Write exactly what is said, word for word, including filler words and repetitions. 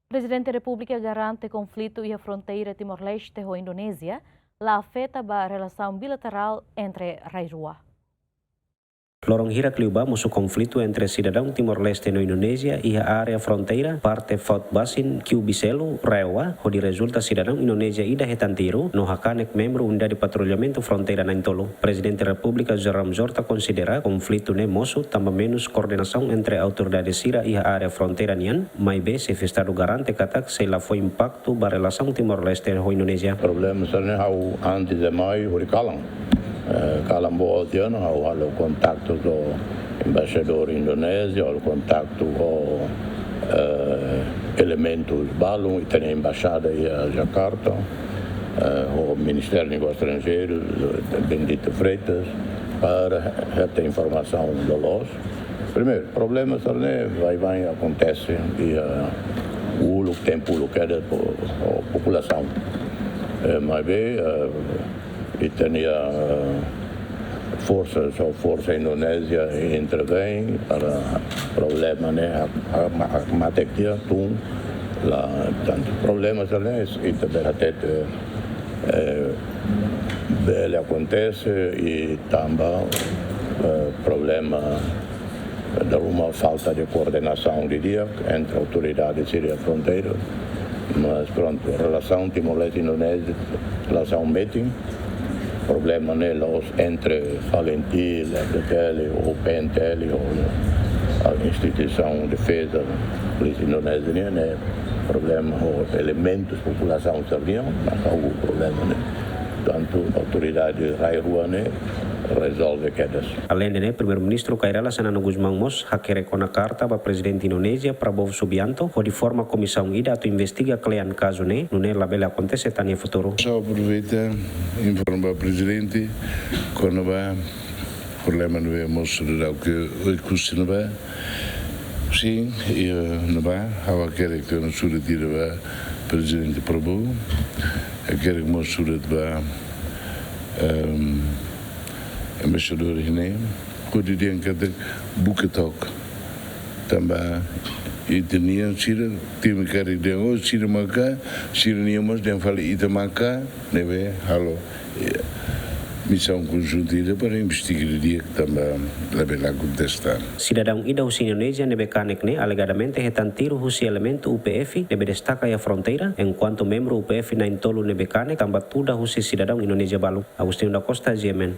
Prezidente Repúblika garante konflitu iha fronteira Timor-Leste ho Indonézia la afeta ba relasaun bilaterál entre rai rua. Loron hirak liubá mosu konflitu entre sidadaun Timor-Leste no Indonézia iha área fronteira parte Fort Basin, Kiu Biselu, Rewa, hodi rezulta sidadaun Indonézia ida hetan tiru no hakanek membru Unidade Patrullamentu Fronteira na'in-tolu. Prezidente Repúblika José Ramos Horta konsidera konflitu ne'e mosu tanba menus koordenasaun entre autoridade sira iha área fronteira nian, maibé Xefe Estadu garante katak sei la fó impaktu ba relasaun Timor-Leste ho Indonézia. Problema sira-ne'e ha'u antes de mai hodi kalan. Eh, kalan boot tiha ona, ha'u halo kontaktu ho embaixadór Indonézia, halo kontaktu ho, eh, elementus balun, ita-nia embaixada iha Jakarta, eh, ho Ministériu Negósius Estranjeirus, eh, Bendito Freitas, para hetan informasaun loloos. Primeiru, problema sira-ne'e baibain akontese iha uluk, tempu uluk kedas ho, ho populasaun. Eh, maibé, eh, ita-nia, eh, forsa, só forsa Indonézia intervein para problema ne'e ha-, ha-, ha-, matekia tun la tantu. Problema sira-ne'e ita bele hatete, eh, bele akontese i tanba, eh, problema dala ruma falta de koordenasaun didi'ak entre autoridade sira iha fronteira. Mas prontu, relasaun Timor-Leste Indonézia, relasaun metin, problema ne'e la'ós entre FALINTIL, F D T L ou P N T L ou a instituisaun defeza, polísia Indonézia nian, ne'e problema ho elementus populasaun sira-nian, mas ha'u problema ne'e. Tantu autoridade rai rua ne'e rezolve kedas. Aleinde ne'e, Primeiru-Ministru Kay Rala Xanana Gusmão mós hakerek ona karta ba Prezidente Indonézia Prabowo Subianto hodi forma komisaun ida atu investiga kle'an kazu ne'e, nune'e labele akontese tan iha futuru. Só aproveita informa Prezidente kona-ba problema ne'ebé mosu daudauk ikus ne'ebá. Sin, iha ne'ebá, ha'u hakerek ona surat ida ba Prezidente Prabowo, hakerek mós surat ba, ehm, embaixadór iha ne'e, hodi dehan katak buka took. Tanba ita-nian sira temi karik dehan, oh, sira maka, sira-nian mós dehan fali ita maka, ne'ebé halo, eh, misaun konjunta ida para investiga didi'ak tanba labele akontese tan. Sidadaun ida husi Indonézia ne'ebé kanek ne'e alegadamente hetan tiru husi elementu U P F ne'ebé destaka iha fronteira, enkuantu membru U P F na'in-tolu ne'ebé kanek tanba tuda husi sidadaun Indonézia balu. Agostinho da Costa, G M N.